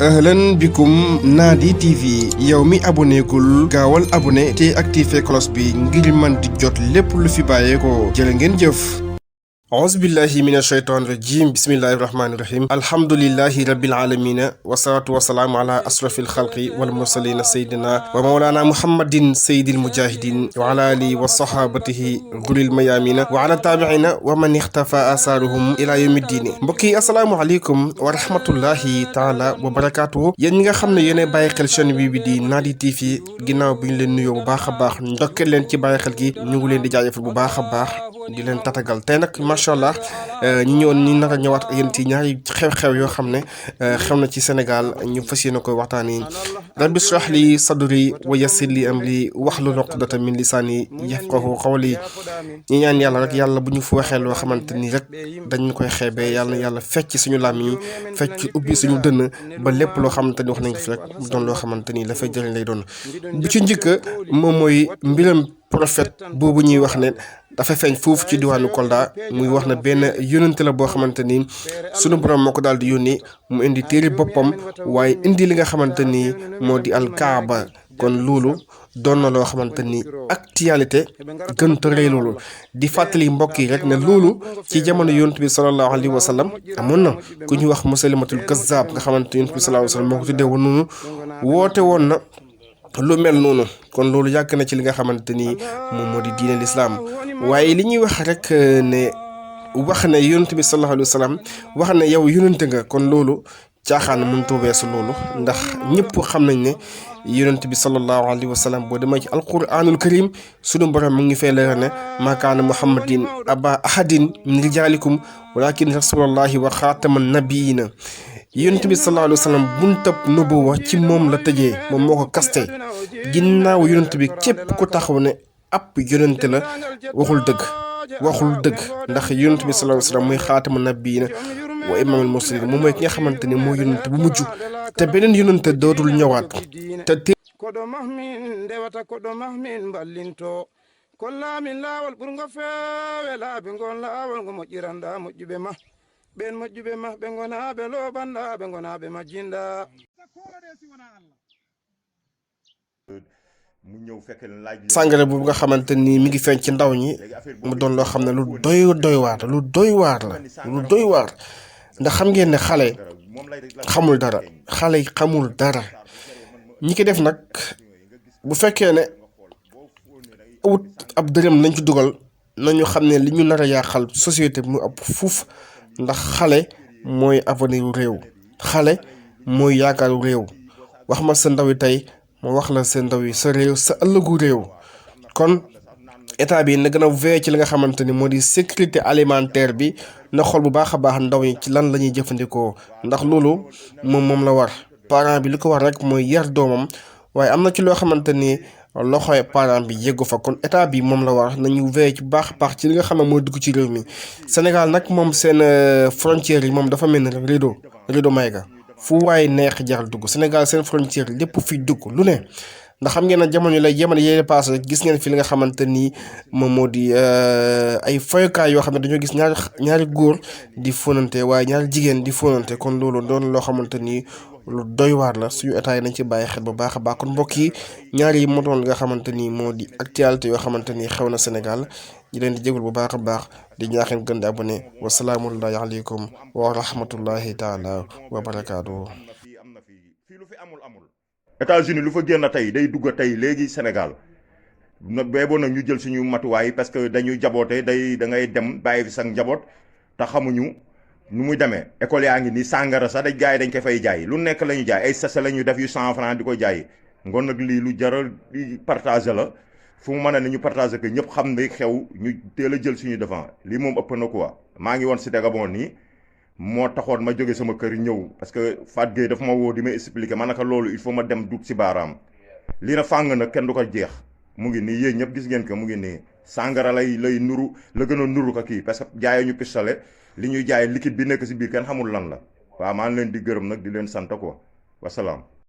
ahlan bikum Nadi TV yow mi aboneegul gaawal abonné te activé cloche bi ngir man di jot lépp lu fi bàyyeekoo jërë ngeen jëf. auzu billahi min ashaytaan rajim bismillahi rahmaani rahim alhamdulillahi rabbil alamina wasalaatu wasalaamu ala asrafil xalqi wal mursalina sayyidina wa mawlana muhammadin sayyidil mujahidin wa ala alihi wa sahabatihi gulil mayamina wa ala taabiina wa man ixtafa asaaruhum ila yawmi diini mbokk yi asalaamu aleykum wa rahmatullahi taala wa barakaatuhu yéen ñi nga xam ne yéene bàyyi xel chaîne bi di Nadi TV ginnaaw bi ñu leen nuyoo bu baax a baax ndokkeel leen ci bàyyi xel gi ñu ngi leen di jaajëfal bu baax a baax di leen tatagal tey nag macha allah ñi ñëwoon ñi nar a ñëwaat ak yéen ci ñaari xew-xew yoo xam ne xew na ci Sénégal ñu fas yéene koy waxtaanee rabbi shrah li sadri wa yassir li amri wahlul uqdatan min lisaani yafqahu qawli ñi ñaan yàlla rek yàlla bu ñu fu waxee loo xamante ni rek dañu koy xeebee yàlla na yàlla fecc suñu làmmiñ fecc ubbi suñu dënn ba lépp loo xamante ni wax nañ ko fi rek mu doon loo xamante ni dafay jëriñ lay doon bu ci njëkk moom mooy mbiram prophète boobu ñuy wax ne dafa feeñ foofu ci diwaanu Kolda muy wax na benn yónnante la boo xamante ni sunu borom moo ko daal di yónni mu indi téere boppam waaye indi li nga xamante ni moo di alkaaba kon loolu doon na loo xamante ni actualité gën a rëy loolu di fàttali mbokk yi rek ne loolu ci jamono yonent bi sallallahu alayhi wa sallam amoon na ku ñuy wax musalimatul kazzab nga xamante yonent bi sallallahu alayhi wa sallam moo ko tuddee woon noonu woote woon na lu mel noonu kon loolu yàgg na ci li nga xamante ni moom moo di diine lislaam waaye li ñuy wax rek ne wax ne yonent bi sallallahu alayhi wa sallam wax ne yow yonente nga kon loolu caaxaan mënutoo weesu loolu ndax ñëpp xam nañ ne yonent bi sallallahu alayhi wa sallam boo demee ci alquranul karim sunu borom mu ngi fay leeral ne maa kaana muhammadin aba ahadin min rijaalikum walakin rasulallahi wa xaataman nabiyina yonent bi sallallahu alayhi wa sallam buntab nubuwa ci moom la tëjee moom moo ko kaste ginnaaw yonent bi képp ku taxaw ne ab yonent la waxul dëgg ndax yonent bi sallallahu alayhi wa sallam muy xaatama nabiyina wa imaamul mursalin moom mooy ki nga xamante ni moo yonent bu mujj te beneen yonent dootul ñëwaat te koɗo mahmin ndewata koɗo mahmin ballinto kollamin laawol ɓurgo feewe laabi ngon laawol ngo moƴƴiranda moƴƴuɓe ma ɓen moƴƴuɓe ma ɓe gonaɓe loɓanɗa ɓe gonaɓe majjinɗa sàngara boobu nga xamante ni mi ngi feeñ ci ndaw ñi mu doon loo xam ne lu doy waar la ndax xam ngeen ne xale xamul dara ñi ko def nag bu fekkee ne wut ab dërëm lañ ci dugal nañu xam ne li ñu nar a yàqal société mu ëpp fuuf ndax xale mooy avenir réew xale mooy yaakaaru réew wax ma sa ndaw yi tey ma wax la sa ndaw yi sa réew sa ëllëgu réew kon état bi na gën a veillé ci li nga xamante ni moo di sécurité alimentaire bi na xool bu baax a baax ndaw yi ci lan la ñuy jëfandikoo ndax loolu moom la war parent bi li ko war rek mooy yar doomam waaye am na ci loo xamante ni loxoy parent bi yeggu fa kon état bi moom la war nañu veillé ci baax a baax ci li nga xam ne mooy dugg ci réew mi Sénégal nag moom seen frontières yi moom dafa mel ni rideau mayga fu waaye neex jaral dugg Sénégal seen frontière lépp fiy dugg lu ne ndax xam ngeen ne jamono yee paase rek gis ngeen fi li nga xamante ni moom moo di ay foyukaay yoo xam ne dañoo gis ñaari góor di fóonante waaye ñaari jigéen di fóonante kon loolu doon loo xamante ni lu doy waar la suñu état yi nañ ci bàyyi xel bu baax a baax kon mbokk yi ñaar yi moo doon li nga xamante ni moo di actualité yoo xamante ni xew na Sénégal di leen di jégul bu baax a baax di ñaaxeen gën di abonné wasalaamullahi aleykum wa rahmatullahi taala wa barakaatu. États-Unis lu fa génn tey day dugg tey léegi Sénégal nag beeboon nag ñu jël suñu matuwaay parce que dañuy jaboote da ngay dem bàyyi fi sax njaboot te xamuñu nu muy demee école yaa ngi ni sàngara sax gars yi dañ ko fay jaay lu nekk la ñu jaay ay sachet la ñu def yu 100 francs di ko jaay ngoon nag lii lu jaral di partager la fu mu mën a ne ñu partager que ñëpp xam ne xew ñu teel a jël suñu devant lii moom ëpp na quoi maa ngi woon si Dagabon nii moo taxoon ma jóge sama kër ñëw parce que Fat Gueye dafa ma woo di ma expliquer ma naka loolu il faut ma dem dugg si baaraam lii na fàng nag kenn du ko jeex mu ngi nii yéen ñëpp gis ngeen ko mu ngi nii sàngara lay nuru la gën a nuru ko kii parce que jaayee ñu pistolet li ñuy jaay liquide bi nekk si biir kenn xamul lan la waaw maa ngi leen di gërëm nag di leen sant quoi wasalaam